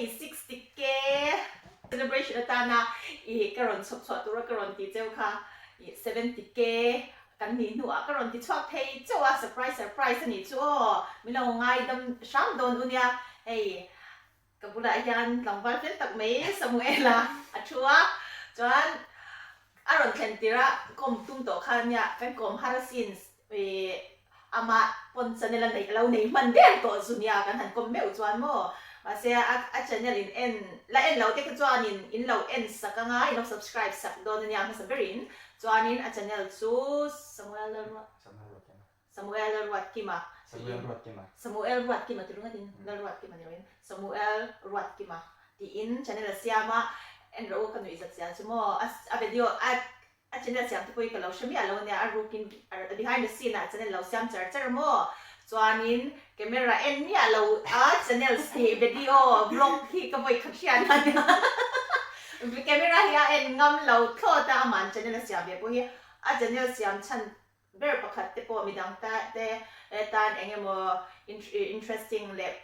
Hei 60K celebration atana i ka rawn chhawp chhuah tura ka rawn ti cheu kha i 70K kan nih hnuah ka rawn ti chhuak thei chauh a, surprise surprise a nih chu aw, min lo ngaidam hram dawn u nia. Hei ka bulah hian tlangval fel tak mai Samuela a thu a, chuan a rawn thlen tirh a kawm tum tawh kha nia kan kawm har asin Ih, amah pawn channel a neih lo nei hman der tawh zu nia kan han kawm meuh chuan maw. Mahse a a channel in en la en lo te kha chuanin in lo en sak anga in lo subscribe sak dawn ania hmasa berin chuanin a channel chu Samuel Lalruat Samuel Lalruatkima Samuel Lalruatkima tiin Samuel Ruatkima ti ringawtin Lalruatkima ni loin Samuel Ruatkima tiin channel a siam a en rawh u ka nuih zat zia chu maw a a video a A channel siam te pawh hi ka lo hre miah lo ania, a rukin behind the scene ah channel lo siam char char maw? Chuanin camera en miah lo a channel hi video vlog hi ka vawi khat hriat ania camera hi a en ngam lo thlawt a aman channel a siam ve pawh hi a channel siam chhan ber pakhat te pawh midang ta te tan eng emaw interesting leh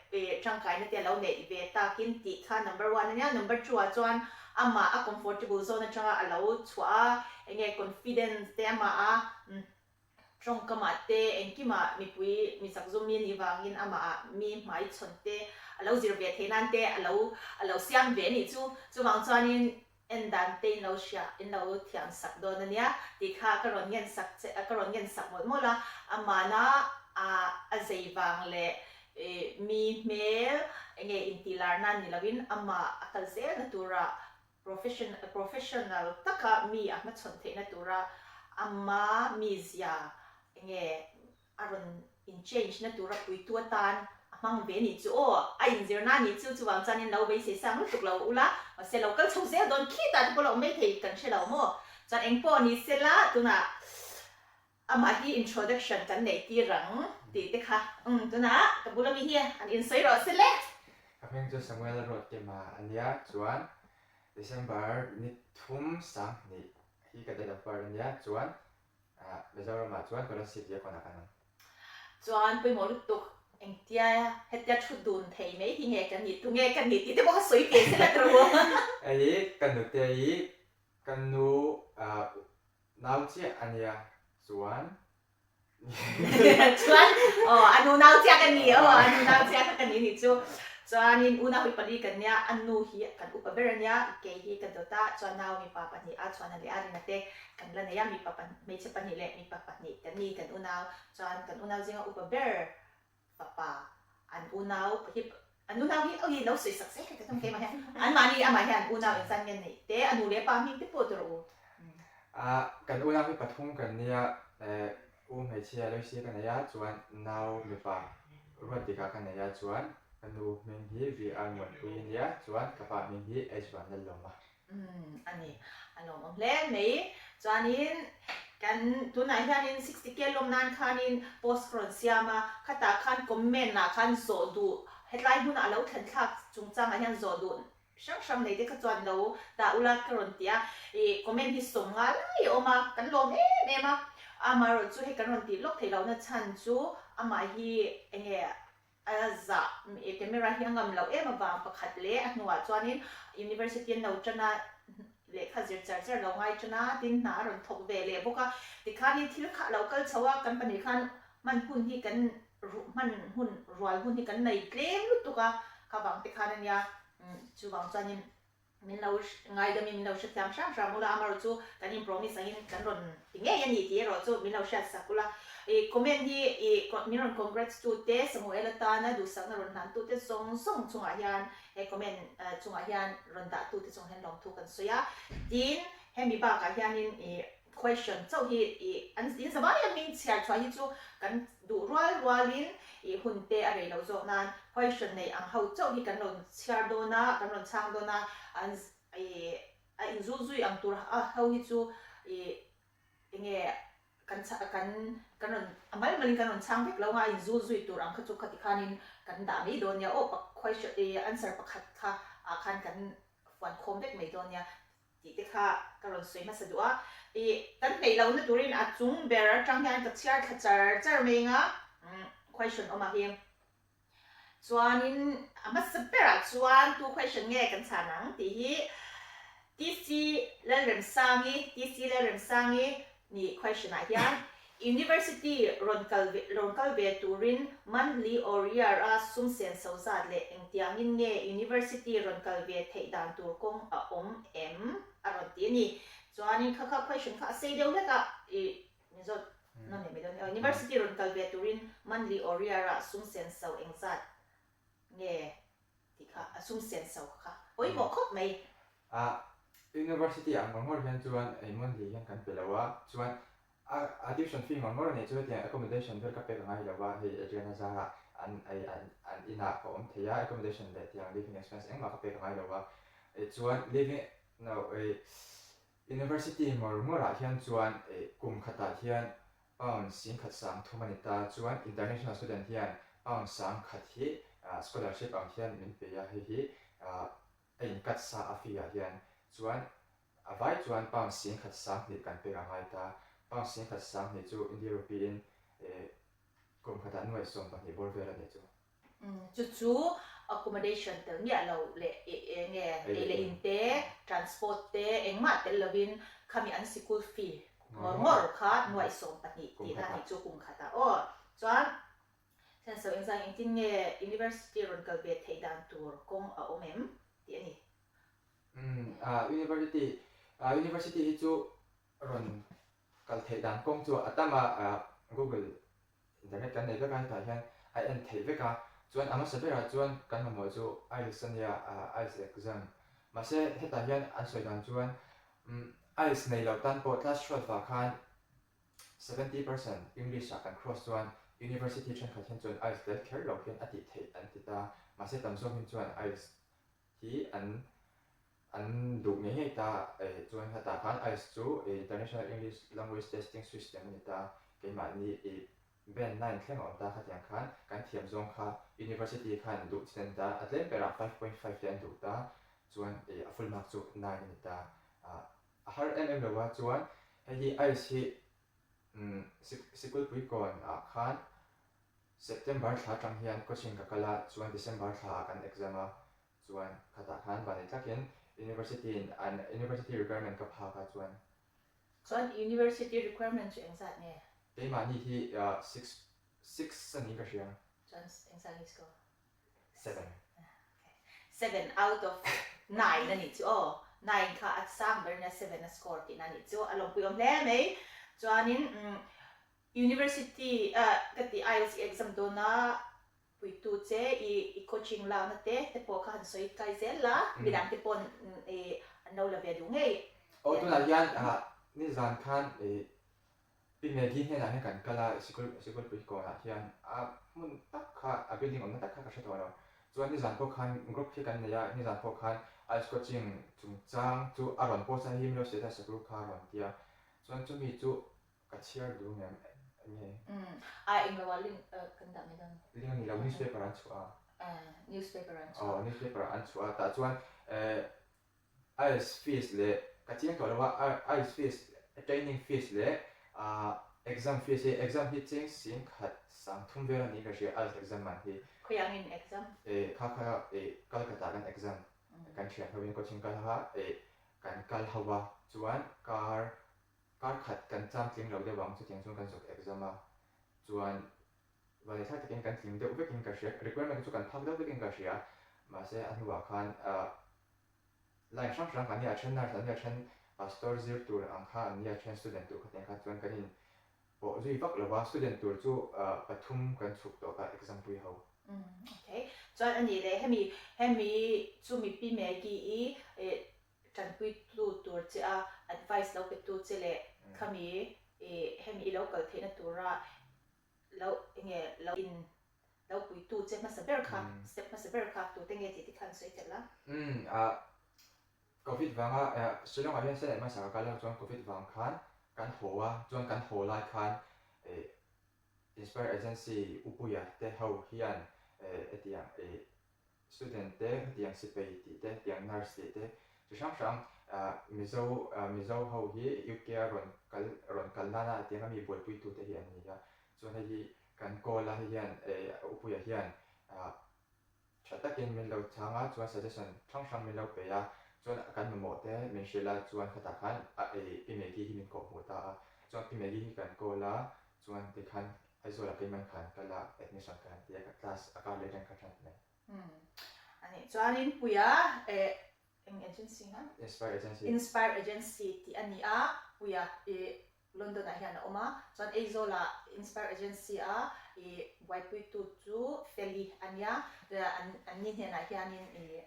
tangkaina te a lo neih ve takin tih kha number one ania, number two ah chuan amah a comfortable zone atanga a lo chhuah a, eng nge confidence te amah a tawngkamah te engkimah mipui mi chakzawm mi anih vangin amah ah mi hmaichhawn te a lo zir ve theih nan te a lo a lo siam ve anih chu, chuvang chuanin En dan te in lo hria, in lo thiam sak dawn a nia tih kha ka rawn ngen sak che, ka rawn ngen sak mawlh mawlh a, amahna a a zei vang leh mi hmel eng nge intih lar nan ni loin amah a kal zelna tura profession professional taka mi a hmachhawn theihna tura ama mizia eng nge a rawn in change na tura puitu atan a hmang ve anih chu aw, a inzir na anih chu, chuvang chuanin lo beisei sang lutuk lo ula, mahse lo kal chho zel dawn khitah te pawh lo awm mai thei kan hre lo maw, chuan eng pawh ni sela tunah amah hi introduction kan neih tir ang tih te kha umm tunah ka bula mi hi an insawi rawh se le. Ka hming chu Samuel Ruatkima a nia, chuan December ni thum 20 hi ka date of birth a nia, chuan Mizoramah chuan Kolasib leh kawnah kan awm. Chuan pawimawh lutuk engtia hetia thu dun thei mai hi nge kan nih, tunge kan nih tih te pawh kha sawi ve se la tur u. Hei ka nute hi ka nu nau chiah a nia chuan Chuan aw a nu nau chiah ka ni aw a nu nau chiah kha ka ni nih chu. Chuanin unau hi pali kan nia, a nu hi kan upa ber a nia, kei hi ka dawt a, chuan nau mipa pahnih a chhuan a leh a rinna te Kan la nei a, mipa hmeichhe pahnih leh mipa pahnih kan ni, kan unau chuan kan unau zinga upa ber fapa an unau hi an unau hi oi lo sawi sak zel ka tum keimah hian anmahni amah hian unau engzat nge neih te a nu leh pa hming te pawh tur u. A kan unau hi pathum kan nia eh u hmeichhia Loicy ka nei a chuan nau mipa Ruatdika ka nei a chuan ka nu hming hi VR Muanpui a nia chuan ka pa hming hi H Vanlallawma. Umm a ni, a lawmawm hle mai. Chuanin kan tunah hianin 60K lawm nan khanin post ka rawn siam a, khatah khan comment ah khan zawh duh hetlai hmunah a lo thlen thlak chungchangah hian zawh duh hrang hrang nei te kha chuan lo dah ula ka rawn ti a, ih comment hi sawm nga lai a awm a, kan lawm em em a, amaherawhchu hei kan rawn tih lawk theih lohna chhan chu amah hi enge A zah camera hi a ngam loh em avang pakhat leh a hnuah chuanin University an lo tan a, lehkha zir char char lo ngai tan a, tin hna a rawn thawk ve leh bawk a. Tikhanin thil kha a lo kal chho a, kan pahnih khan hman hun hi kan hman hun rual hun hi kan nei tlem lutuk a, kha vang te khan a nia chuvang chuanin Min lo ngaidamin min lo hrethiam hram hram ula, amaherawh chu kan in promise angin kan rawn ti ngei a ni tih erawh chu min lo hriat sak ula. I comment hi i min rawn congrats tu te, Samuel atana duhsakna rawn hlan tu te zawng zawng chungah hian he comment chungah hian rawn dah tu te chungah hian lawmthu kan sawi a. Tin, hemi bakah hianin i Question chauh hi i an in zavai a hming chhiar chhuah hi chu kan duh rual rualin i hun te a rei lo zawk nan question nei ang ho chauh hi kan rawn chhiar dawn a, kan rawn chhang dawn a, an i a inzul zui ang tur a ho hi chu i enge kan kan kan rawn a mal malin kan rawn chhang vek lo a, a inzul zui tur ang kha chu khati khanin kan dah mai dawn nia aw question i answer pakhat kha ah khan kan fuan khawm vek mai dawn nia. Tih te kha ka rawn sawi hmasa duh a, ih kan hneih lohna turin a chung ber atang hian ka chhiar thla char char mai anga question awm ah hi. Chuanin a hmasa berah chuan tu question nge kan chhan ang tih hi TC Lalremsangi, TC Lalremsangi nih question ah hian University rawn kal ve rawn kal ve turin monthly or year a sum sen so zat leh engtiangin nge University rawn kal ve theih dan tur kawng a awm em a rawn ti a ni. Chuanin kha kha question kha a sei deuh hlek a i min zawt nawn leh mai dawn nia. University rawn kal ve turin monthly or year a sum sen so engzat nge tih kha a sum sen so kha pawimawh khawp mai. A University ah ngawr ngawr hian chuan ei monthly hian kan pe lo a, chuan A a tuition fee ngawr ngawr a nih chu hetiang accommodation vel ka pek a ngai lo a, hei Adriana zarah an ei an an inah ka awm thei a, accommodation leh tiang living expense engmah ka pek a ngai lo a, eh chuan living no eh university ngawr ngawrah hian chuan eh kum khatah hian pound singkhat sang thum a ni ta, chuan international student hian pound sang khat hi scholarship ang hian min pe a, hei hi ah A inkat sa a fee ah hian chuan a vai chuan pound 10,000 sanghnih kan pek a ngai ta. Pound 10,000 sanghnih chu India rupee in kum khatah nuaih 12 bawr vel a nih chu. Chu chu accommodation tel miah lo leh eng nge ei leh in te, transport te engmah tel lovin khami an sikul fee ngawr ngawr kha nuaih 12 tihna a nih chu kum khatah aw. Chuan Senso engzang engtin nge University rawn kal ve theih dan tur kawng a awm em? tih a ni. Umm ah University ah University hi chu rawn kal theih dan kawng chu a tam a ah Google internet kan nei vek a hetah hian a en theih vek a chuan a hmasa berah chuan kan mamawh chu IELTS a nia ah IELTS exam mahse hetah hian an sawi dan chuan umm IELTS nei loh tan pawh class twelve ah khan 70% English ah kan cross chuan University thenkhat hian chuan IELTS tel kher lo hian a tih theih an ti ta. Mahse tam zawk hian chuan IELTS hi an an duh ngei ngei ta eh chuan hetah khan IELTS chu International English Language Testing System a ni ta. Keimahni i band nine thleng a awm ta khatiang khan kan thiam zawng kha University khan duh chin an ti ta. A tlem berah 5.5 te an duh ta chuan eh a full mark chu nine a ni ta. Ah A har em em lo a, chuan hei hi ice hi Sikulpui kawn ah khan September thla atang hian coaching ka kal a, chuan December thla ah kan exam a, chuan khatah khan vanei tlakin University in an University requirement ka phak a, chuan. Chuan University requirement chu engzat nge? Keimahni hi six six a niin ka hria. Chuan engzat nge score? 7. 7 out of 9 a nih chu aw. 9 kha a sang ber nia 7 a score tihna a nih chu. A lawmpui awm hle mai. Chuanin University ka tih IELTS i exam dawna puitu che i i coaching lakna te te pawh kha han sawi kai zel la. Midang te pawn i an lo la ve duh ngei. Aw tunah hian nizan khan i Pi Maggie hnenah hian kan kal a, sikul sikulpui kawnah hian a hmun tak kha a building awmna tak kha ka hre tawh lo. Chuan nizan pawh khan group hi kan nei a, nizan pawh khan ice coaching chungchang chu a rawn post a, hei hi min lo status sak ru kha a rawn ti a. Chuan chumi chu ka chhiar duh ngem nge? Umm a englo ah link kan dah mai dawn. Link a ni lo, newspaper an chhuah a. Newspaper an chhuah. Aw newspaper an chhuah a, tah chuan eh IELTS fees leh ka chiang tawh lo a, IELTS fees, training fees leh exam fees hi, exam hi cheng sing khat sang thum vel a niin ka hria IELTS exam man hi. Khawiangin exam? Eh kha kha eh Calcutta kan exam kan thian ho in coaching kal kha eh kan kal ho a, chuan kar kar khat kan cham tling lo deuh ang chutiang chuan kan zawk exam a, chuan vanneih takin kan tling deuh vekin ka hria, requirement chu kan phak deuh vekin ka hria, mahse a hnuah khan ah Line hrang hrang kan nia, a then nurse an nia, a then pastor zir tur ang kha an nia, a then student tur khatiang kha chuan kan in pawh zui vak lo va, student tur chu pathum kan chhuk tawh kha exam pui ho. Umm okay. Chuan a nih leh hemi hemi chu mipi Maggie i tanpui tu tur che a advice lo pe tu che leh khami hemi i lo kal theihna tura Lo enge lo in lo puitu che hmasa ber kha, step hmasa ber kha tute nge tih te khan sawi tel a. Umm ah Covid vanga eh Shillong ah hian Senate hmasa ka kal a chuan Covid vang khan kan haw a, chuan kan haw lai khan eh Inspire Agency Upuia te ho hian eh hetiang eh Student te hetiang sipai tih te, hetiang nurse tih te chi hrang hrang Mizo Mizo ho hi UK a rawn kal rawn kal nana hetiang a mi buaipui tu te hi an ni a. Chuan hei hi kan call a hei hian Upuia hian. Tha takin min lo chhang a, chuan suggestion hrang hrang min lo pe a, chuan kan mamawh te min hrilh a, chuan khatah khan a ei Pi Maggie hi min kawh hmuh ta a, chuan Pi Maggie hi kan call a, chuan tikhan Aizawl ah keiman khan kal a, admission ka han ti a, ka class a kar leh reng kha than mai. Umm anih chuanin Puia eh eng agency nga? Inspire Agency. Inspire Agency tih a ni a, Puia eh London ah hian a awm a, chuan Aizawl ah Inspire Agency a i buaipuitu chu Feli a nia, an an ni hnenah hianin i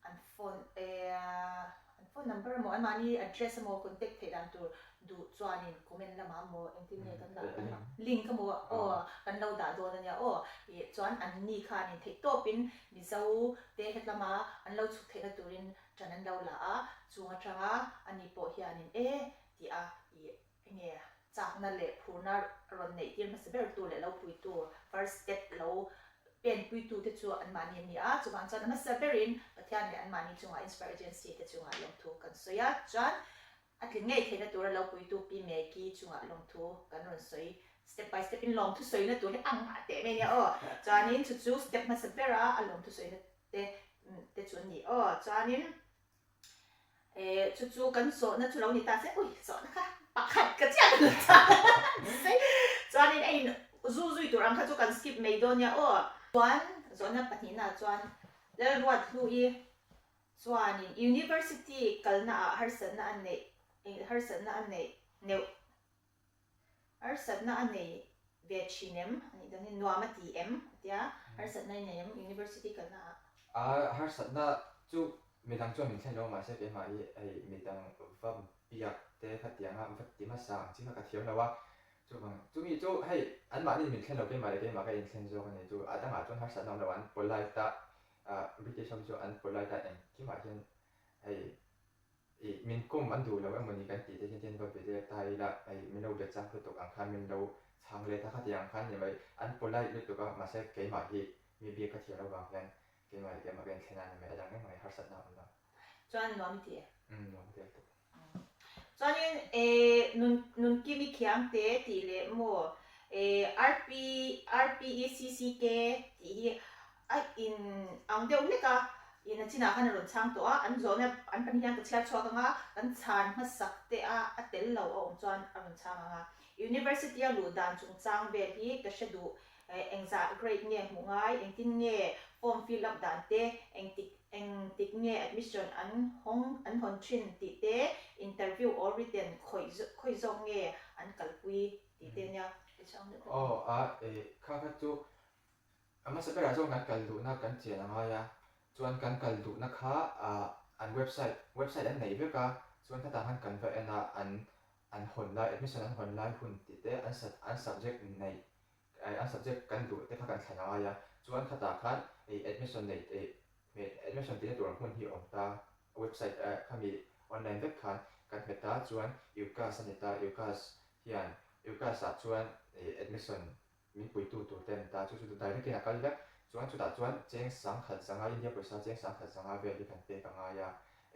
an phone an phone number emaw anmahni address emaw contact theih dan tur duh chuanin comment lamah emaw engtin nge kan dah ang a, link emaw aw kan lo dah dawn a nia aw, ih chuan an ni khanin theihtawpin Mizo te hetlama an lo chhuk theihna turin ṭan an lo la a, chung aṭanga ani pawh hianin e ti a i enge chakna leh phurna rawn neih tir hmasa bertu leh lo puitu first step lo pen puitu te chu anmahni an ni a, chuvang chuan a hmasa berin Pathian leh anmahni chungah Inspire Agency te chungah lawmthu kan sawi a, chuan a tlin ngei theihna tura lo puitu Pi Maggie chungah lawmthu kan rawn sawi step by step in lawmthu sawina tur hi a ngah teh mai nia aw, chuanin chu chu step hmasa bera a lawmthu sawina te te chu an ni aw, chuanin Eh, chu chu kan zawhna chu lo ni ta se, ui, zawhna kha pakhat ka chiah ka lo chah se. Chuanin a in zu zui tur ang kha chu kan skip mai dawn nia aw. Chuan zawhna pahnihna chuan Lalruathlui chuanin University kalna ah harsatna a neih, harsatna a neih neuh. Harsatna a nei ve thin em? A nih dawn hi nuam a ti em? A tia, harsatna i nei em University kalna ah? A harsatna chu midang chuan min thlen lo mahse keimah hi hei midang va biak te khatianga va ti hmasa ang chi kha ka thiam lo a, chuvang chumi chu hei anmahni min thlen lo keimah leh keimah ka inthlen zawk a ni chu a dangah chuan harsatna awm lo an polite a, British ho hi chu an polite a engkimah hian hei Ih, min kawm an duh lo emaw ni kan tih te hian va be let ta ila, hei min lo be chak lutuk ang khan min lo chhang let a, khatiang ang khan ni mai, an polite lutuk a, mahse keimah hi mi biak ka thiam lo vang hian keimah leh keimah ka inthlen a ni mai, a dang engmah hi harsatna a awm lo. Chuan nuam i ti e? Umm, nuam ka ti lutuk. Chuanin eh nun Nunkimi Khiangte tih leh maw eh RP RPECCK tih hi A in ang deuh hlek a, in a chinah khan a rawn chhang tawh a, an zawhna an pahnih hian ka chhiar chhuak ang a, kan chhan hmasak te a a tel lo a awm chuan a rawn chhang ang a. University a luh dan chungchang vel hi ka hre duh, engzah grade nge hmuh ngai, engtin nge form fill up dan te, engtik engtik nge admission an hawng an hawn thin tih te, interview or written khawih khawih zawk nge an kalpui tih te nia ka chhang deuh hlek. Aw a, kha kha chu A hmasa berah chuan kan kal duhna kan chian a ngai a, chuan kan kal duhna kha ah an website, website an nei vek a, chuan khatah khan kan va en a, an an hawn lai, admission an hawn lai hun tih te, an sub an subject neih eh an subject kan duh te kha kan thlan a ngai a, chuan khatah khan ih admission nei ih admission tihna tur ang hun hi a awm ta, website eh khami online vek khan kan hmet a, chuan UCAS a ni ta, UCAS hian UCAS ah chuan ih admission Min puitu tur te an ta chu chu direct in a kal vek. Chuan chutah chuan cheng sangkhat zanga India pawisa cheng sangkhat zanga vel hi kan pek a ngai a.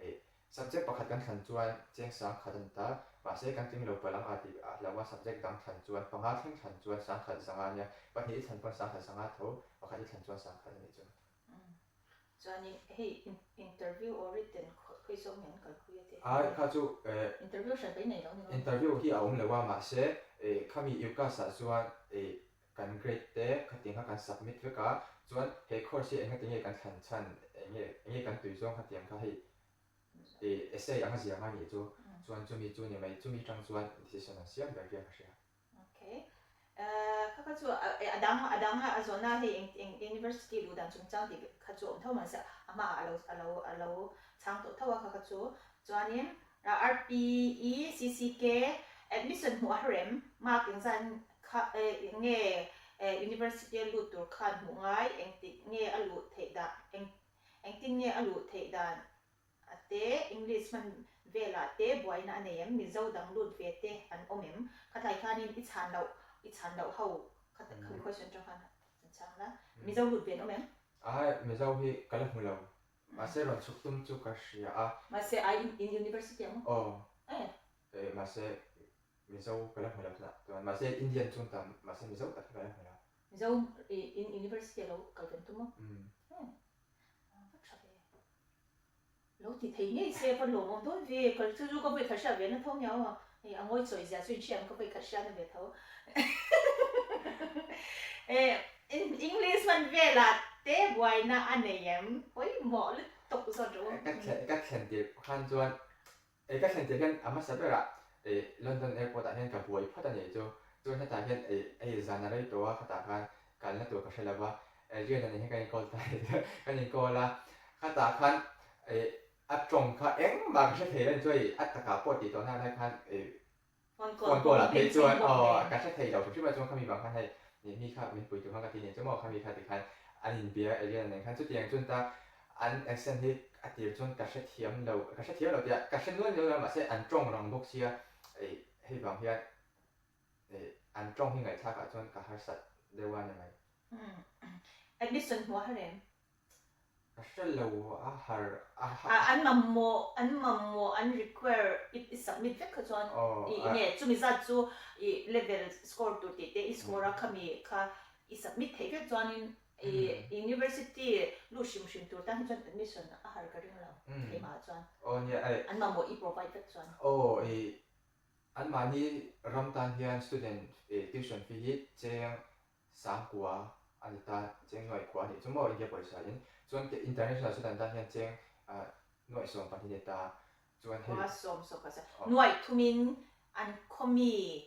Ih subject pakhat kan thlan chuan cheng sangkhat an ta, mahse kan tling lo palh ang a tih a hlau a, subject dang thlan chuan panga thleng thlan chuan sangkhat zanga a nia, pahnih i thlan pawn sangkhat zanga tho, pakhat i thlan chuan sangkhat a nih chu. Chuanin hei interview or written khawi zawk nge an kalpui a tih? Ai kha chu eh. Interview hran pawh i nei lo ni maw? Interview hi a awm lo a mahse eh khami UCAS ah chuan eh kan grade te khatiang kha kan submit vek a chuan he course hi engati nge kan thlan chhan enge enge kan tui zawng khatiang kha hei eh essay anga ziah ngai nih chu chuan chumi chu ni mai chumi tang chuan decision an siam ber hian ka hria. Okay. Kha kha chu a dang a dang a zawhna hei eng eng university luh dan chungchang tih kha chu awm tho mahse a hmaah a lo a lo a lo chhang tawh tho a kha kha chu. Chuanin RPECCK admission hmuh a rem mark engzat kha nge university a lut tur khan hmuh ngai engtik nge a luh theih dan eng engtin nge a luh theih dan A te, English hman velah te buaina a nei em? Mizo dang lut ve te an awm em? Khatlai khanin i chhan loh, i chhan loh ho kha khami question atang khan an chhang la. Mizo lut ve an awm em? Ai, Mizo hi ka la hmu lo. Mahse rawn chhuk tum chu ka hria a. Mahse ai in university ang maw? Aw. Eh. Eh, mahse Mizo ka la hmu lo tunah chuan. Mahse Indian chu an tam, mahse Mizo tak hi ka la hmu lo. Mizo in university a lo kal ve an tum maw? Umm. Eh. ti thei ngei se va lawmawm dawn ve, ka chu chu ka vawi khat hriat ve na tho nia aw, hei a ngawi chawi zia chu in hriat ang ka vawi khat hriat na ve tho. Eh English hman velah te buaina a nei em? Pawimawh lutuk zawt rawh u. Ka thlen ka thlen tirh khan chuan eh ka thlen tirh hian a hmasa berah eh London airport ah hian ka buai phawt a nih chu, chuan hetah hian eh hei zan a rei tawh a khatah khan kalna tur ka hre lo va, Adrian-a nen hian kan inkawl ta kan inkawl a, khatah khan eh a tawng kha engmah ka hre thei lo a ni chuan a takah pawh tih tawhna lai khan eh phone call ah phei chuan aw ka hre thei lo hrim hrim a chuan khami vang khan hei mi kha min pui tur khan ka ti nen chu maw khami kha tikhan an inbia Adrian-a nen khan chutiang chuan ta an accent hi a tir chuan ka hrethiam lo ka hrethiam lo tih ah ka hre nual nual a mahse an tawng rang bawk sia eh hei vang hian Eh, an tawng hi ngaihthlak ah chuan ka harsat deuh a ni mai. Umm, admission hmuh a har em? Ka hre lo a har a har. Ah, an mamawh, an mamawh, an require i i submit vek kha chuan i nge chumi zat chu i level score tur tih te i score a khami kha i submit theih vek chuanin i university lut hrim hrim tur tan hi chuan admission a har ka ring lo keimah ah chuan. Aw nia, eh. An mamawh i provide vek chuan. Aw i Anmahni ram tan hian student tuition fee hi cheng sangkua a ni ta, cheng nuaih khua a nih chu maw India pawisa in. Chuan international student tan hian cheng nuaih 12 ni ta. Chuan hei. Khua sawm sawm pawisa nuaih thumin an khawmi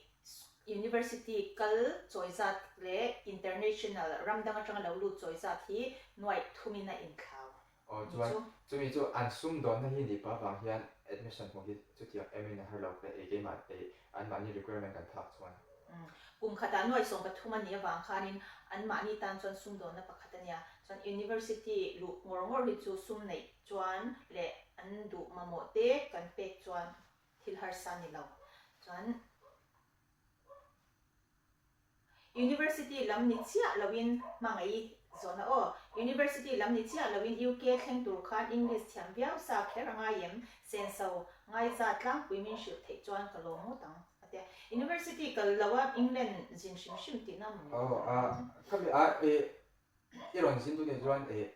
university kal chawi zat leh international ram dang atanga lo lut chawi zat hi nuaih thumin a inthlau. Aw chuan chumi chu an sumdawnna hi nih pah vang hian admission hmuh hi chutiang em in a har lo ka ei keimah ei anmahni requirement kan phak chuan. Kum khatah nuai 13 a nih avang khanin anmahni tan chuan sumdawnna pakhat a nia. Chuan university luh ngawr ngawr hi chu sum neih chuan leh an duh mamawh te kan pek chuan thil harsa ni lo. Chuan. University lam ni chiah loin hmangaih zawhna aw. University lam ni chiah loin UK thleng tur khan English thiam viau sa kher a ngai em? Senso ngaiza tlangpui min hrilh theih chuan ka lawm ngawt ang a tia. University kal lo a England zin hrim hrim tihna maw? Aw a khami a e i rawn zin tu nih chuan e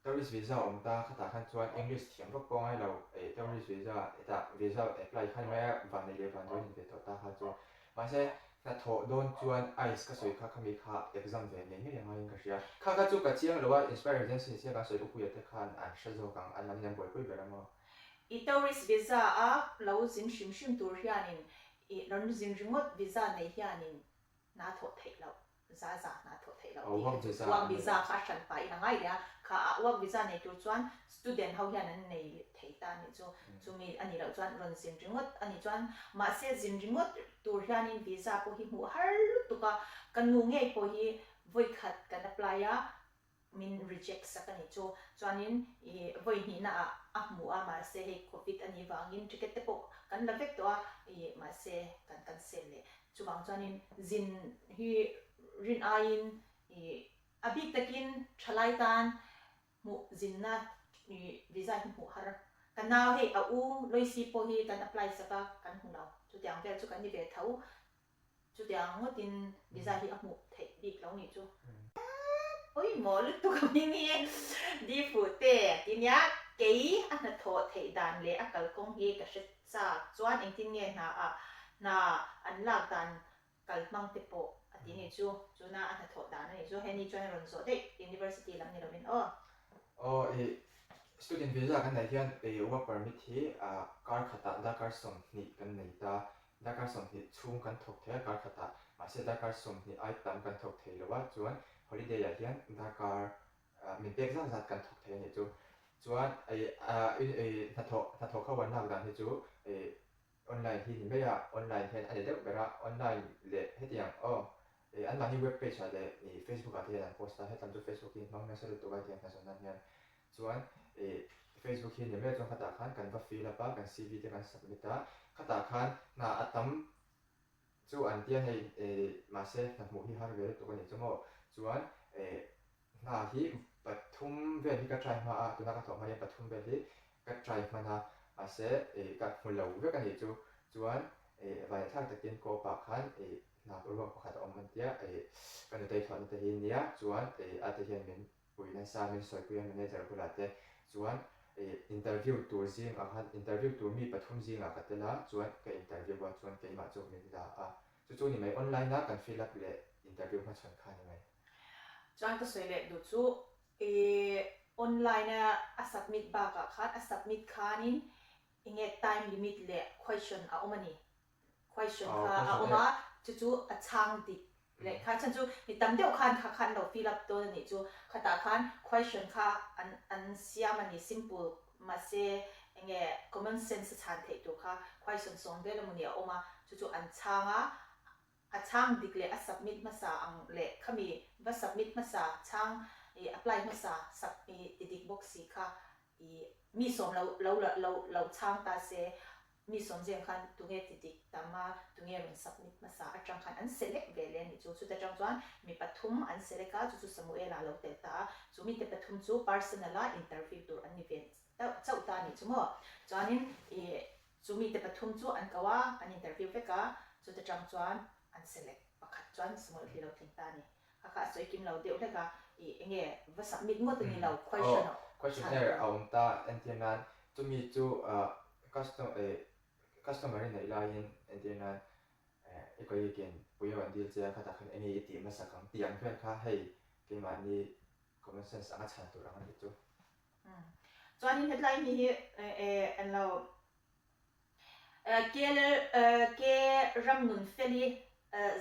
Tourist visa awm ta khatah khan chuan English thiam vak pawh a ngai lo eh tourist visa hetah visa apply khan mai a van nei leh van dawn in ve tawh ta kha chu mahse hnathawh dawn chuan ice ka sawi kha khami kha exam ve ngei ngei a ngaiin ka hria kha kha chu ka chiang lo a inspire agency ni sia kan sawi upuia te khan an hre zawk ang an mahni an buaipui ber ang aw. I tourist visa a lo zin hrim hrim tur hianin i rawn zin ringawt visa nei hianin hna thawh theih loh. Za za hna thawh theih loh tih kha chu work visa kha a hran pahin a ngai leh a, kha a work visa nei tur chuan student ho hian an nei thei ta a nih chu, chumi a nih loh chuan rawn zin ringawt a nih chuan mahse zin ringawt tur hianin visa pawh hi hmuh har lutuk a, ka nu ngei pawh hi vawikhat kan apply a, min reject sak a nih chu, chuanin ih vawi hnihna ah a hmu a mahse hei covid a nih vangin ticket te pawh kan la vek tawh a ih mahse kan cancel leh chuvang chuanin zin hi rin aiin ih a bik takin thalai tan hmuh zinna ih visa hi hmuh har ka nau hei a u Loisi pawh hi kan apply sak a kan hmu lo chutiang vel chu kan ni ve tho. Chutiang ngawtin visa hi a hmuh theih bik lo nih chu. Pawimawh lutuk a hming hi Di fuh te ti nia, kei a hnathawh theih dan leh a kalkawng hi ka hre chak chuan engtin nge hna ah hna an lak dan kal hmang te pawh a ti nih chu, tuna a hnathawh dan a nih chu heni chuan a rawn zawh daih University lam ni lovin aw. Aw i student visa kan neih hian i work permit hi kar khatah darkar 20 kan nei ta Darkar 20 chhung kan thawk thei a kar khatah, mahse darkar 20 ai tam kan thawk thei lo a, chuan holiday ah hian darkar min pek zat zat kan thawk thei a nih chu. Chuan hnathawh hnathawk ho an lak dan hi chu online hi ni mai a, online hian a ni deuh ber a, online leh hetiang aw anmahni web page ah leh Facebook ah te hian an post a, hetlam chu Facebook hi hmang nasa lutuk a hetiang hnazawn nan hian Chuan ih Facebook hi ni mai chuan khatah khan kan va fill up a, kan CV te kan submit a, khatah khan hna a tam chu an tia hei ih mahse hna hmuh hi har ve lutuk a nih chu maw. Chuan ih hna hi pathum vel hi ka try hma a, tuna ka thawh hma hian pathum vel hi ka try hman a, mahse ih ka hmu lo vek a nih chu. Chuan ih vaihnathlak takin co-op ah khan ih hna ruak pakhat a awm an tia ih ka nutei thawhna te hi nia chuan ih a te hian min Pui nasa min sawipui a manager bulah te chuan. Ih interview tur zingah khan interview tur mi pathum zingah ka tel a, chuan ka interview a chuan keimah chu min la a, chu chu ni mai online a kan fill up leh interview hmachhawn kha ni mai. Chuan ka sawi leh duh chu ih online a a submit bakah khan a submit khanin enge time limit leh question a awm a ni. Question kha a awm a, chu chu a chhang dik leh kha chhan chu mi tam deuh khan kha khan lo fill up dawn a nih chu. Khatah khan question kha an an siam a ni simple mahse enge common sense a chhan theih tur kha question sawng vel emawni a awm a, chu chu an chhang a, a chhang dik leh a submit hmasa ang leh khami va submit hmasa chhang ih apply hmasa sub ih ti dik bawk si kha ih mi sawm lo lo lo lo chhang ta se Mi sawm zeng khan tunge ti dik tam a, tunge rawn submit hmasa atang khan an select ve leh a nih chu. Chuta tang chuan mi pathum an select a, chu chu Samuela a lo tel ta a. Chu mite pathum chu personal a interview tur an ni ve chauh ta a nih chu maw. Chuanin ih chu mite pathum chu an ko a, an interview vek a, chuta tang chuan an select pakhat chuan Samuel hi lo tling ta a ni. Kha kha a sawi kim lo deuh hlek a, ih enge va submit ngawt a ni lo, question a Questionnaire a awm ta entir nan chumi chu customer i neih laiin entir nan i colleague in pui rawn dil che a khatah khan enge i tih hmasak ang tih ang vel kha hei keimahni common sense anga chhan tur ang a nih chu. Chuanin hetlai mi hi an lo Ke Ramnunfeli,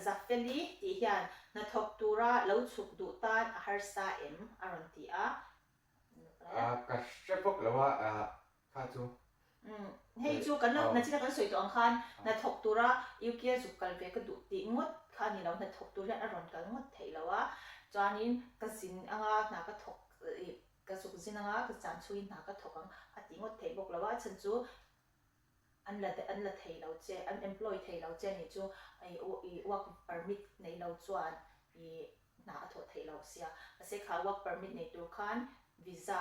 Zafeli tih hian hnathawk tura lo chhuk duh tan a harsa em? a rawn ti a. Ka hre bawk lo a kha chu. Hei chu kan lo nachina kan sawi tawh ang khan hnathawk tura UK a zuk kal ve ka duh tih ngawt kha a ni lo, hnathawk tur hian a rawn kal ngawt theih lo a, chuanin ka zin anga hna ka thawk Ka zuk zin anga ka chan chhuiin hna ka thawk ang a tih ngawt theih bawk lo a, chhan chu an la an la thei lo che, an employ thei lo che a nih chu i work permit nei lo chuan i hna a thawh theih lo sia. Mahse kha work permit nei tur khan visa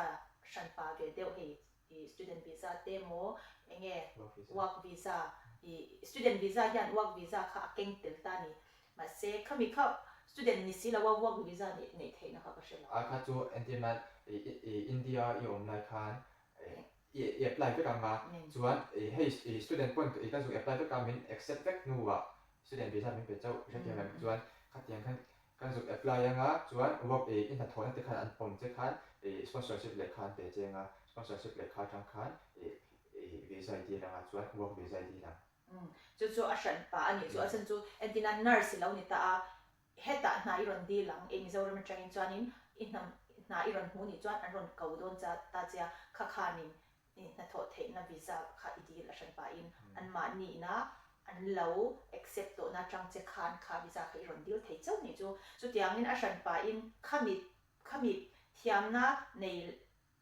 hranpa ve deuh hei i student visa te emaw enge work visa i student visa hian work visa kha a keng tel ta a ni. Mahse, khami kha student ni si lo a work visa nih neih theihna kha ka hre lo. A kha chu entir nan India i awm lai khan i apply vek ang a, chuan hei student pawn i kan zuk apply vek a min accept vek hnuah student visa min pe chauh hrethiam em chuan khatiang khan kan zuk apply ang a chuan work i hnathawhna te khan an pawm che khan sponsorship lehkha an pe che ang a, sponsorship lehkha atang khan visa i dil ang a chuan work visa i dil ang. Chu chu a hran pah a nih chu, a chhan chu entina nurse i lo ni ta a, hetah hna i rawn dil ang e Mizoram atangin chuanin i hnam hna i rawn hmu nih chuan an rawn ko dawn cha ta che a, kha khanin i hnathawh theihna visa kha i dil a hran pahin anmahni ina an lo accept tawhna atang che khan kha visa kha i rawn dil thei chauh nih chu, chutiangin a hran pahin khami khami thiamna nei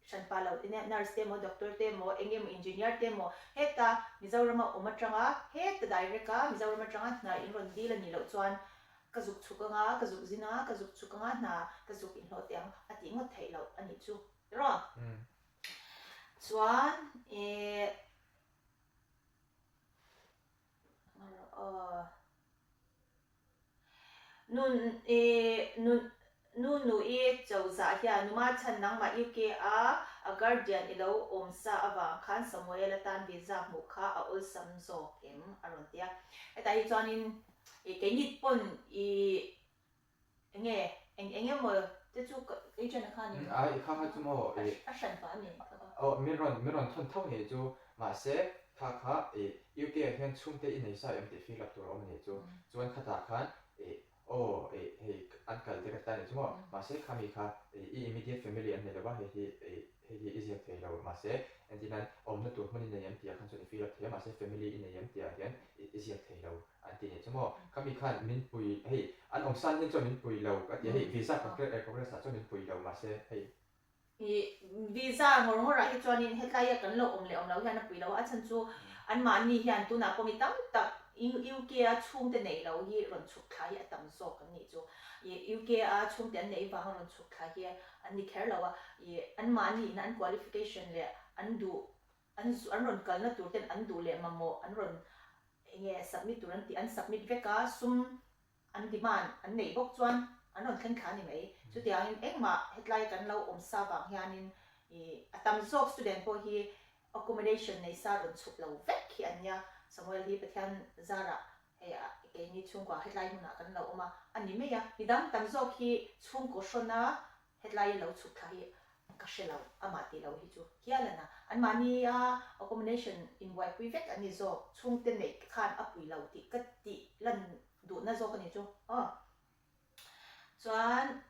Hranpa lo te nia, nurse te emaw, doctor te emaw, eng emaw engineer te emaw heta Mizorama awm atanga heta direct a Mizoram atanga hna in rawn dil a nih loh chuan ka zuk chhuk anga, ka zuk zin a, ka zuk chhuk anga hna ka zuk inhlawh teh ang a tih ngawt theih loh a nih chu tiraw? Chuan eh Nun i nun Nu nu i chozah hian numa chhan nangmah UK a a guardian i lo awm sa avang khan Samuel atan visa hmuh kha a awlsam zawk em a rawn ti a. Hetah hi chuanin i keini pawn i enge eng eng emaw te chu ka agent a khanin A i kha kha chu maw i a hran pah a ni kha kha. Aw min rawn min rawn thawn tho nih chu mahse kha kha i UK ah hian chhungte i nei sa em tih fill up tur a awm nih chu chuan khatah khan i aw i hei an kal te ka ti ta nih chu maw mahse khami kha i i immediate family an nei lo va hei hi i hei hi i ziak thei lo mahse entirnan awmna tur hmun i nei em tih ah khan chuan i fill up thei a mahse family i nei em tih ah hian i i ziak thei lo. An ti nih chu maw? Khami khan min pui hei an awm san hian chuan min pui lo ka ti a hei visa progress ah chuan min pui lo mahse hei. I visa ngawr ngawr ah hi chuanin hetlaia kan lo awm leh awm lo hian a pui lo a, a chhan chu anmahni hian tunah pawh mi tam tak UK a chhungte neih lo hi rawn chhuk thla hi a tam zawk an nih chu. I UK a chhungte an neih vanga rawn chhuk thla hi an ni kher lo a, i anmahni in an qualification leh an duh An an rawn kalna tur ten an duh leh mamawh an rawn enge submit tur an tih an submit vek a, sum an demand an neih bawk chuan an rawn thleng thla a ni mai. Chutiangin engmah hetlai kan lo awm sa vang hianin. Ih a tam zawk student pawh hi accommodation nei sa rawn chhuk lo vek hi an nia. Samuel hi Pathian zarah hei keini chhungkua hetlai hmunah kan lo awm a, a ni mai a. Midang tam zawk hi chhungkaw hrawna hetlai lo chhuk thla hi ka hre lo, amah tih lo hi chu hial a na. Anmahnia accommodation inbuaipui vek an ni zawk, chhungte neih khan a pui lo tih ka tih lan duhna zawk a ni chu. Aw. Chuan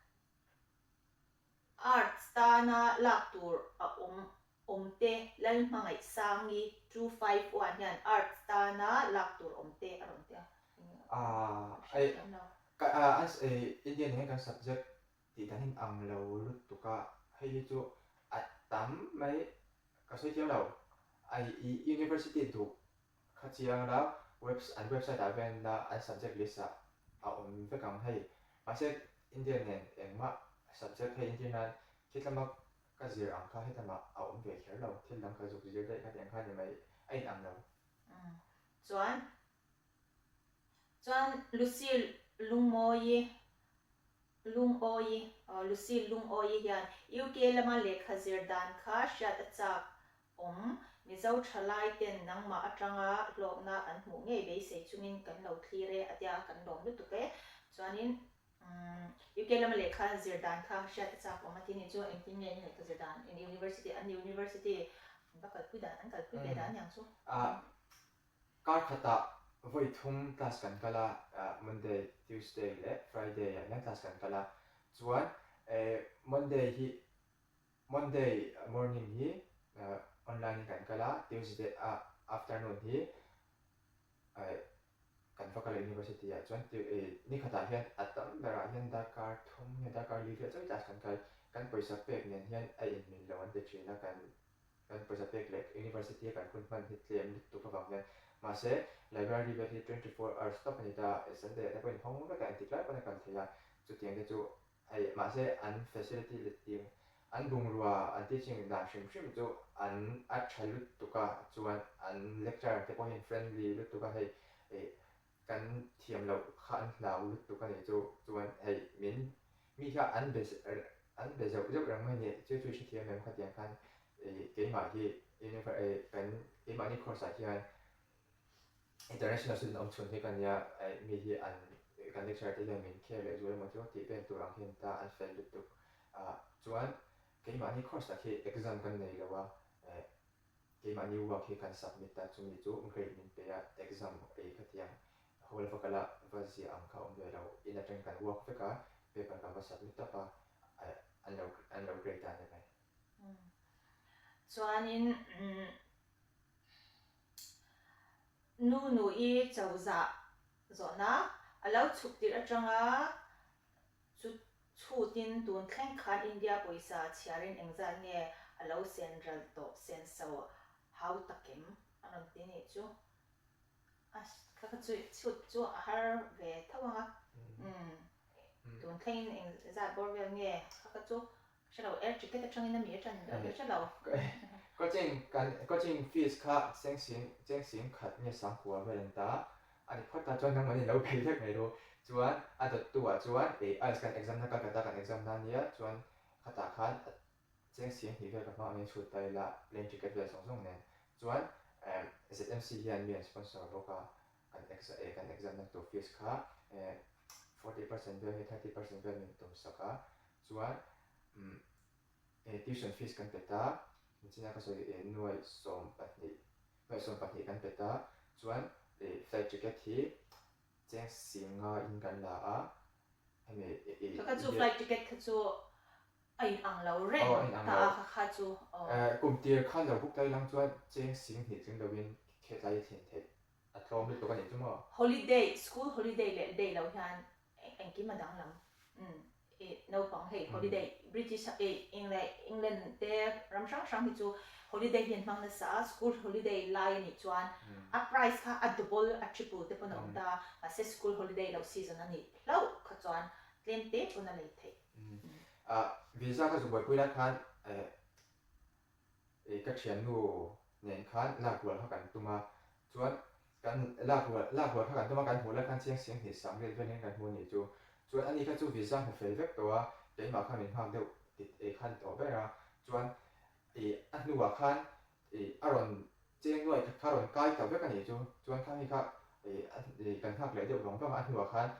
Arts tana lak tur a awm awmte Lalhmangaihsangi 251 hian Arts tana lak tur awmte a rawn ti a. Aaa Ka hrethiam lo. Ka a Indian hian kan subject tih dan in ang lo lutuk a, hei hi chu a tam mai ka sawi thiam lo. Ai i university duh kha chiang la webs an website ah ven la an subject list ah a awm vek ang hei. Mahse India nen engmah subject hei entir nan khitlama ka zir ang kha hetlama a awm ve kher lo, thil dang ka zuk zir daih kha tiang kha ni mai a in ang lo. Umm chuan Chuan Lucy Lungmawi Lungawi aw Lucy Lungawi hian UK lama lehkha zir dan kha hriat a chak awm. Mizo thalai ten nangmah atanga hlawkna an hmuh ngei beisei chungin kan lo thlir e a tia kan lawm lutuk e. Chuanin UK lama lehkha zir dan kha hriat a chak awm a ti ni chu engtin nge an lehkha zir dan in university an university an va kalpui dan an kalpui ve dan aniang chu. Kar khatah vawi thum class kan kal a, Monday, Tuesday leh Friday ah hian class kan kal a, chuan Monday hi Monday morning hi online in kan kal a, Tuesday afternoon hi kan va kal a university ah chuan ni khatah hian a tam berah hian darkar thum nge darkar li vel chauh class kan kal, kan pawisa pek nen hian a inmil lo an ti thin a kan Kan pawisa pek leh University a kan hun hman hi tlem lutuk avang hian mahse library vel hi 24 hours tawp a ni ta, Sunday ah te pawhin hawng vek a engtik lai pawn a kal thei a, chutiang te chu hei mahse an facility leh team an bungrua an teaching dan hrim hrim chu an a tha lutuk a chuan an lecturer te pawh hian friendly lutuk a hei ih kan thiam loh kha an hlau lutuk a nih chu chuan hei min mi kha an be an be zeuh zeuh reng mai a ni chu chu i hrethiam em khatiang khan ih keimah hi kan keimahni course ah hian international student awm chhun hi ka nia mi hi an kan lecturer te hian min care leh zual emaw chu tih vel tur ang hian ta an fel lutuk ah chuan keimahni course tak hi exam kan nei lo a Keimahni work hi kan submit a, chumi chu grade min pe a, exam ei khatiang hall va kal a, va ziah ang kha awm ve lo, in atangin kan work vek a, paper kan va submit tawp a, an lo an lo grade a ni mai. Chuanin nu nu-i chozah zawhna a lo chhuk tirh atanga Chu chhutin tun thleng khan India pawisa chhiarin engzat nge a lo sen ral tawh senso hau takem a rawn ti nih chu. A kha kha chu chhut chu a har ve tho ang a. Umm tun thlengin engzat bawr vel nge kha kha chu Hre lo, air ticket atangin a mi a tan ka hre lo. Coaching kan coaching fees kha chengsing chengsing khat nge sangkua vel an ta a ni phawt a chuan nangmah in lo bei vek mai ru chuan a dawttu ah chuan ih IELTS kan exam na Calcutta kan exam na nia chuan khatah khan a chengsing hnih vel ka hmang angin chhut ta ila plane ticket vel zawng zawng nen chuan ZMC hian mi an sponsor bawk a kan exa kan exam na tur fees kha 40% vel nge 30% vel min tum sak a Chuan umm eh tuition fees kan pe ta, nichina ka sawi eh nuaih 12, nuaih 12 kan pe ta, chuan eh flight ticket hi cheng singa in kan la a, hemi eh eh Kha chu flight ticket kha chu a in ang lo reng ta a kha kha chu aw. Eh kum tir khan lo book ta ilang chuan cheng sing hnih tling lovin khetlai i thlen theih a tlawm lutuk a nih chu maw? Holiday, school holiday leh day lo hian Engkim a danglam. Umm i naupang hei holiday British i England England te ram hrang hrang hi chu holiday hi an hmang nasa a, school holiday lai a nih chuan a price kha a double a triple te pawn a awm ta a, mahse school holiday lo season a nih hlauh kha chuan tlem te pawn a lei theih. Ah visa kha zu buaipui lai khan eh I ka thiannu nen khan lak rual kha kan tum a, chuan kan lak rual lak rual kha kan tum a, kan hmuh lai khan chiang siang hnih sang vel vel hian kan hmu a nih chu. Chuan ani kha chu visa hmu fel vek tawh a, keimah kha min nghak deuh tit ei khan tawh ber a, chuan hnuah khan ih a rawn cheng nuai khat kha a rawn kai ta vek a nih chu. Chuan khang hi kha ih ih kan nghak leh deuh vang vang a, a hnuah khan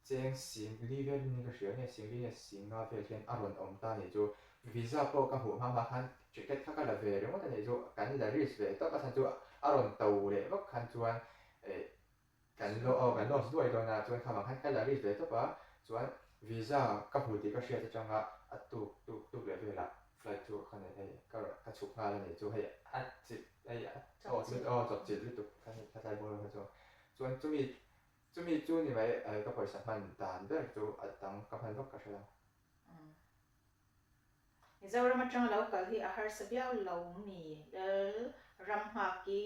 cheng sing li vel in ka hria nge sing li nge sing nga vel hian a rawn awm ta a nih chu. Visa pawh ka hmuh hma hma khan ticket kha ka la ve ringawt a nih chu. Kan la risk ve tawp a chhan chu a rawn to leh vak khan chuan ih Kan lo aw kan loss duai dawn a, chuan khamah khan ka la risk ve tawp a, chuan visa ka hmu tih ka hriat atanga a tuk tuk tuk leh velah flight chu ka nei hei ka ka chhuk nghal a ni chu hei a chip hei a aw aw chawp chilh lutuk kha ni kha tlai bawr kha chu chuan chumi chumi chu ni mai ka pawisa hman dan ber chu a dang ka hman vak ka hre lo. Mizoram atanga lo kal hi a harsa viau lo mi Lal ram nghak i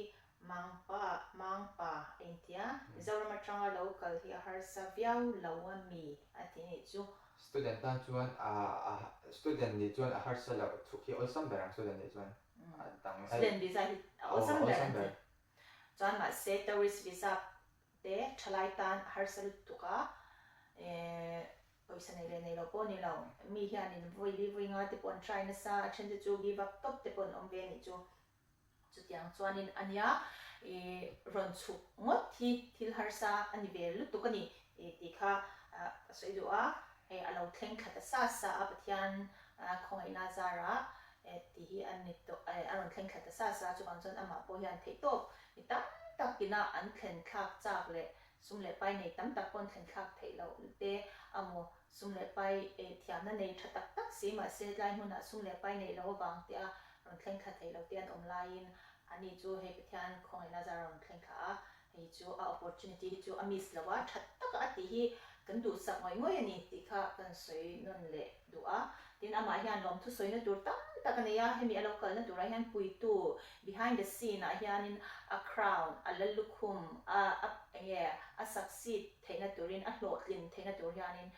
Mangpa Mangpa a inti a, Mizoram atanga lo kal hi a harsa viau lo a mi a ti nih chu. Student tan chuan a a student nih chuan a harsa loh chhuk hi awlsam ber ang student nih chuan a dang hei Student visa hi a awlsam ber an ti. Chuan mahse tourist visa te thalai tan a harsa lutuk a, Pawisa nei leh nei lo pawh ni lo, mi hianin vawi li vawi nga te pawh an try nasa, a then te chu give up tawp te pawh an awm ve a nih chu. Chutiang chuanin a nia i rawn chhuk ngawt hi thil harsa a ni ve lutuk a ni tih kha ka sawi duh a, hei a lo thleng thla ta sa sa a Pathian khawngaihna zarah tih hi a ni tawh, a rawn thleng thla ta sa sa a, chuvang chuan amah pawh hian theihtawp mi tam takin a an thlen thlak chak leh Sum leh pai nei tam tak pawn thlen thlak theih loh te a maw? Sum leh pai thiamna nei tha tak tak si mahse tlai hmunah sum leh pai neih loh avang te a rawn thleng thla theih loh te an awm laiin ani chu hei Pathian khawngaihna zar a rawn thleng thla a, hei chu a opportunity hi chu a miss lo a, tha taka a tih hi kan duhsak ngawih ngawih a ni tih kha kan sawi nawn leh duh a. Tin, amah hian lawmthu sawina tur tam tak a nei a, hemi a lo kalna turah hian puitu behind the scene ah hianin a crown, a la lukhum, a a enge a succeed theihna turin, a hlawhtlin theihna tur hianin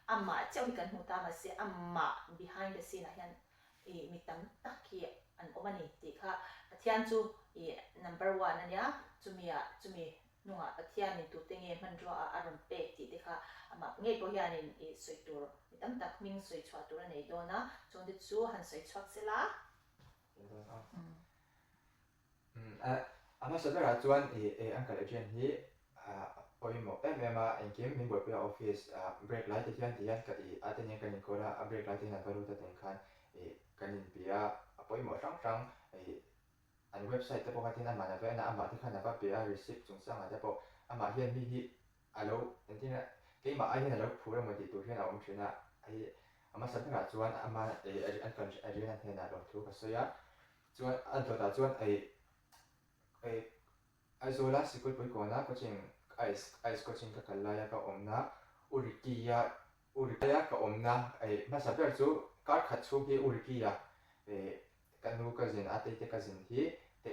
amah chauh hi kan hmu ta mahse amah behind the scene ah hian ih mi tam tak hi an awm a ni tih kha Pathian chu ih number one a nia, chumi ah chumi Hnungah Pathianin tute nge hmanrua ah a rawn pek tih te kha amah ngei pawh hianin i sawi tur mi tam tak hming sawi chhuah tur a nei dawn a, chungte chu han sawi chhuak se la. A hmasa berah chuan i Uncle Adrian hi a pawimawh em em a, engkim min buaipui a office break lai te hian ti hian ka i a te nen kan inkawl a, a break lai te hian an va lut a teng khan i kan inbia a pawimawh hrang hrang i An website te pawh kha tin amah na va en a, amah te khan a va pe a, receipt chungchangah te pawh amah hian mi hi a lo engtin nge keimah ai hian a lo phur emaw tih tur hian a awm thin a, hei a hmasa berah chuan ama eh an kan Adriana hnenah lawmthu ka sawi a, chuan a dawtah chuan eh eh Aizawla Sikulpui kawna coaching ice ice coaching ka kal laia ka awmna U Ricky-a U Ricky-a ka awmna eh hmasa ber chu kar khat chhung hi U Ricky-a eh Ka nu ka zin a teite ka zin hi te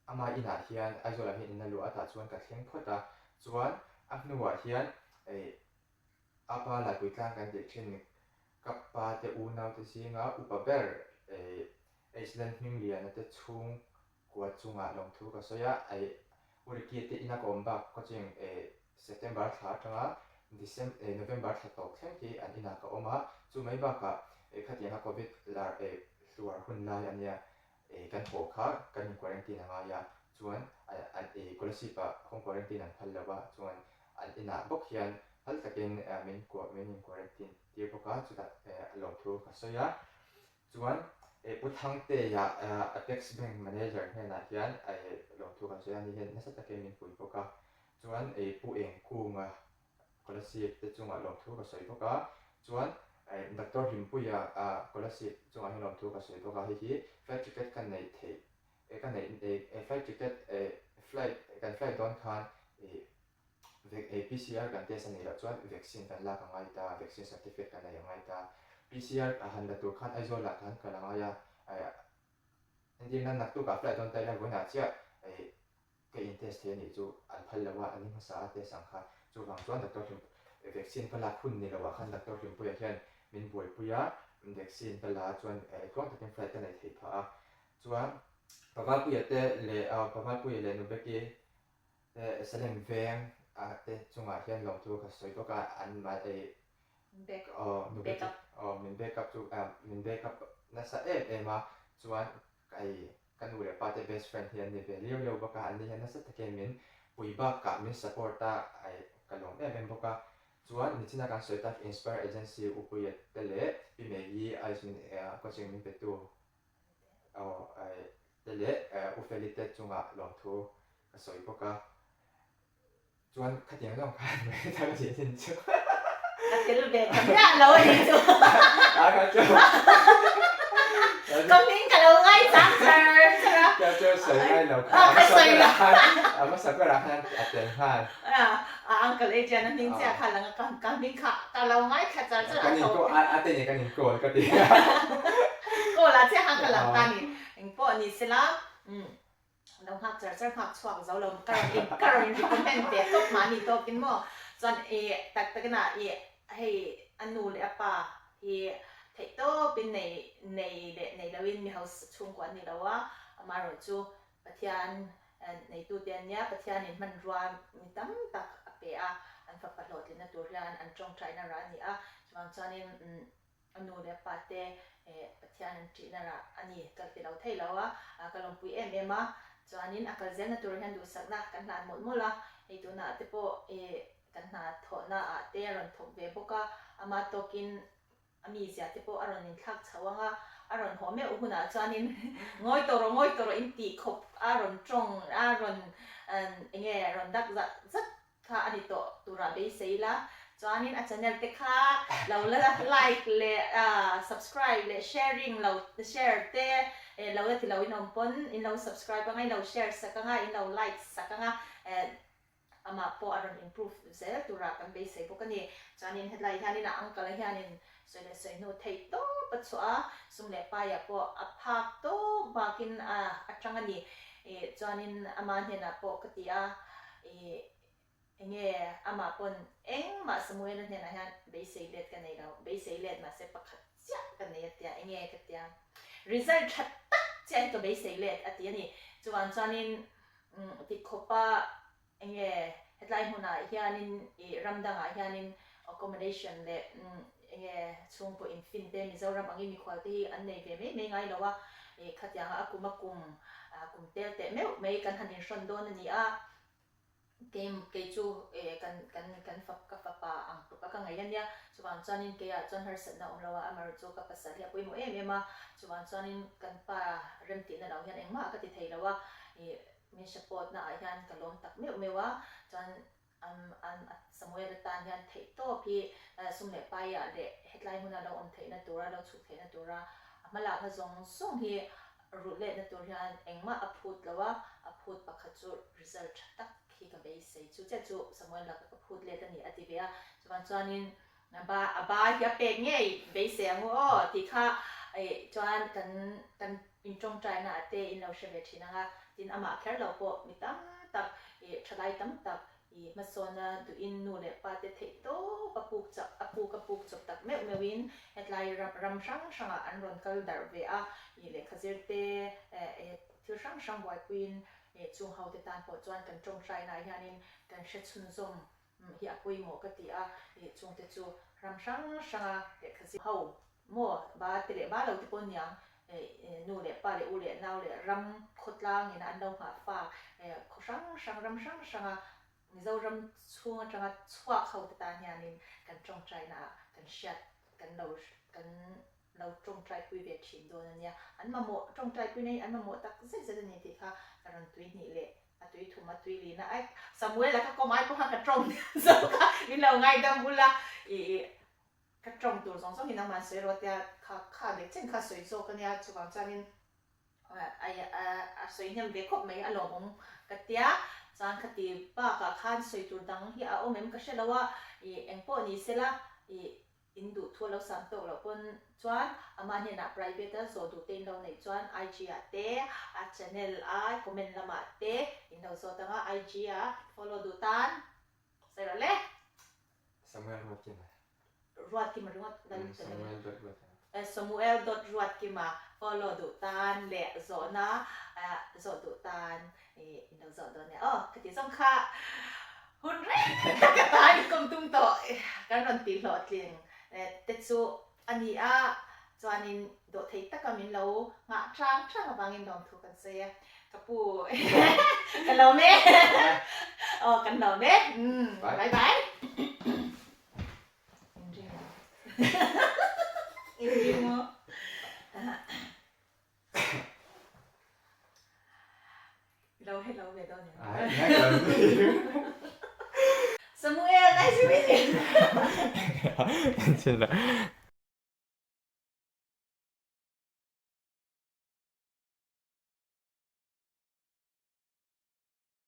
ama inah hian Aizawlah hian in a luah atah chuan ka thleng phawt a, chuan a hnuah hian eh a pa Laipui tlang kan tih thin ka pa te unau te zinga upa ber eh Iceland Hmingliana te chhungkua chungah lawmthu ka sawi a, eh Urikia te ina ka awm bak coaching eh September thla atanga Decem eh November thla tawp thleng hi an inah ka awm a, chu mai bakah eh khatianga Covid lar eh hluar hun lai a nia eh kan haw kha kan in quarantine a ngai a, chuan an eh Kolasib ah home quarantine an phal lo a, chuan an inah bawk hian phal takin min min in quarantine tir bawk a, chutah eh lawmthu ka sawi a. Chuan Pu Thangtea Apex Bank Manager hnenah hian lawmthu kan sawi a, ani hian nasa takin min pui bawk a. Chuan Pu Engkunga Kolasib te chungah lawmthu ka sawi bawk a. Chuan Doctor Hlimpuia Kolasib chungah hian lawmthu ka sawi bawk a, hei hi flight ticket ka neih theih ka neih flight ticket flight kan flight dawn khan PCR kan test a nih loh chuan vaccine kan lak a ngai ta, vaccine certificate kan nei a ngai ta. PCR a han la tur khan Aizawl ah khan kal a ngai a, entir nan naktuk ah flight dawn ta ila vawiinah chiah ka in test thei a nih chu an phal lo a, an ni hmasa a test ang kha. Chuvang chuan doctor hlim vaccine ka lak hun ni lo ah khan doctor Hlimpuia hian min buaipui a, vaccine ka la chuan tluang takin flight ka nei theih phah a. Chuan Pavalpuia te leh Pavalpuia leh Nubeki Salem veng ah te chungah hian lawmthu ka sawi bawk a, an mah ei aw nu backup aw min backup chu min backup nasa em em a, chuan. Hei ka nu leh pa te best friend hi an ni ve liau liau bawk a, an ni hian nasa takin min pui bakah min support a, ai ka lawm em em bawk a. Chuan nichina kan sawi tak Inspire Agency U Puia te leh Pi Maggie Ice min coaching min petu aw ai te leh U Feli te chungah lawmthu ka sawi bawk a. Chuan khatiang zawng khan mai ta ka chih thin chu. Ka tel ve ta miah lo a nih chu. A kha chu. Ka hming ka lo ngai chang char char a. Ka chu sawi ngai lo kha. A ka sawi lo. A hmasa berah khan a tel nghal. A uncle Adrian a hming chiah kha lang a ka hming kha ka lo ngai thla char char a. Kan in call a te nen kan in call ka ti. Call ah chiah khan ka lang ta a ni. Engpawh ni sela. Lo nghak char char nghak chhuak zo lo ka rawn in ka rawn in recommend ve tawp mahni tawkin maw chuan i tak takin ah i hei a nu leh a pa hi theih tawpin nei nei leh nei loin mi hausa chhungkua an ni lo a amaherawh chu Pathian neitu te an nia Pathianin hmanrua mi tam tak a pe a an fapa hlawhtlinna tur hian an tawngtaina rah a ni a chuvang chuanin A nu leh a pa te Pathian an ṭihna rah a ni kal ti lo thei lo a, ka lawmpui em em a. Chuanin a kal zelna turah hian duhsakna kan hlan mawlh mawlh a, hei tunah te pawh kan hna thawhna ah te a rawn thawk ve bawk a, ama tawkin a mizia te pawh a rawn inthlak chho ang a, a rawn haw meuh hunah chuanin ngawi tawh rawh ngawi tawh rawh in tih khawp a rawn ṭawng a rawn eng nge rawn dak zat zat Kha a ni tawh turah beisei ila, chuanin a channel te kha lo la like leh subscribe leh sharing lo share te lo la ti lo in awm pawn in lo subscribe anga in lo share sak anga in lo like sak anga amah pawh a rawn improve zel turah kan beisei bawk a ni. Chuanin hetlai hianin a uncle a hianin sawi leh sawi hnu theih tawp a chhuah a, sum leh paiah pawh a phak tawp bakin a atang a ni. Chuanin ama hnenah pawh ka ti a, ih enge amah pawn engmah Samuela hnenah hian beisei let ka nei lo, beisei let mahse pakhat chiah ka nei a tia, enge ka tia, result tha tak chiah hi ka beisei let a ti a ni. Chuvang chuanin ti khawpa enge hetlai hmunah hianin ih ram dangah hianin accommodation leh enge chhungkaw infin te Mizoram angin mikhual te hi an nei ve mai mai ngai lo a, ih khatianga a kum a kum kum tel teh meuh mai kan han inhrawn dawn a ni a, kei kei chu eh kan kan kan fa ka fapa ang tluk a ka ngaih a nia, chuvang chuanin keiah chuan harsatna awm lo a, amaherawhchu chu ka pasal hi a pawimawh em em a, chuvang chuanin kan pa remtihna lo hian engmah ka ti thei lo a, ih Min support na ah hian ka lawm tak meuh meuh a, chuan Samuel atan hian theih tawp hi sum leh pai ah leh hetlai hmuna lo awm theihna tura lo chhuk theihna tura a hmalakna zawng zawng hi rulh letna tur hian engmah a phut lo a, a phut pakhat chu result tha tak hi ka beisei chu chiah chu Samuel laka ka phut let a ni a ti ve a, chuvang chuanin ba a ba hi a pek ngei beisei ang u aw tih kha chuan kan kan In tawngtaina ah te in lo hre ve thin ang a, tin amah kher lo pawh mi tam tak ih thalai tam tak ih hmasawna duhin nu leh pa te theih tawp a puk chak a puk a puk chawp tak meuh meuh in hetlai ram ram hrang hrang ah an rawn kal darh ve a, ih lehkha zir te eh thil hrang hrang buaipuiin ih chung ho te tan pawh chuan kan tawngtaina ah hianin kan hre chhunzawm hi a pawimawh ka ti a, ih chungte chu ram hrang hranga lehkha zir ho maw ba te leh ba lo te pawh niang nu leh pa leh u leh nau leh ram khawtlangin an lo nghah fa khaw hrang hrang ram hrang hranga Mizoram chhung atanga chhuak ho te tan hianin kan tawngtaina ah kan hriat kan lo kan lo tawngtaipui ve thin dawn a nia. An mamawh tawngtaipui na hi an mamawh tak zet zet a ni tih kha ka rawn tui hnih leh A tui thum a tui lin a, ai Samuel a ka kawm ai pawha ka tawng zawk a, min lo ngaidam ula ih ka tawng tur zawng zawng hi nangmah sawi rawh tia kha kha leh chen kha sawi zawk a nia chuvang chuanin ai a sawi hnem ve khawp mai a lawmawm ka tia chuan khati bakah khan sawi tur dang hi a awm em ka hre lo a ih engpawh ni sela ih In duh thu a lo sam tawk loh pawn chuan amah hnenah private a zawh duh te in lo neih chuan IG ah te a channel a comment lamah te in lo zawt ang a IG ah follow duh tan sawi rawh le. Samuel Ruatkima. Ruatkima ringawt lal ta lo. Samuel dot Ruatkima. Samuel dot Ruatkima follow duh tan leh zawhna zawh duh tan In lo zawh dawn e aw, ka ti zawng kha hun reng tak a ta in kawm tum tawh kan rawn tih hlawhtling te chu a ni a. Chuanin dawhthei taka min lo nghah hrang hrang avangin lawmthu kan sawi a. Ka pu ka lawm e. Aw kan lawm e. Bye bye. Inring maw? Inring maw? Lo hello ve dawn em? Samuel, nice to meet you.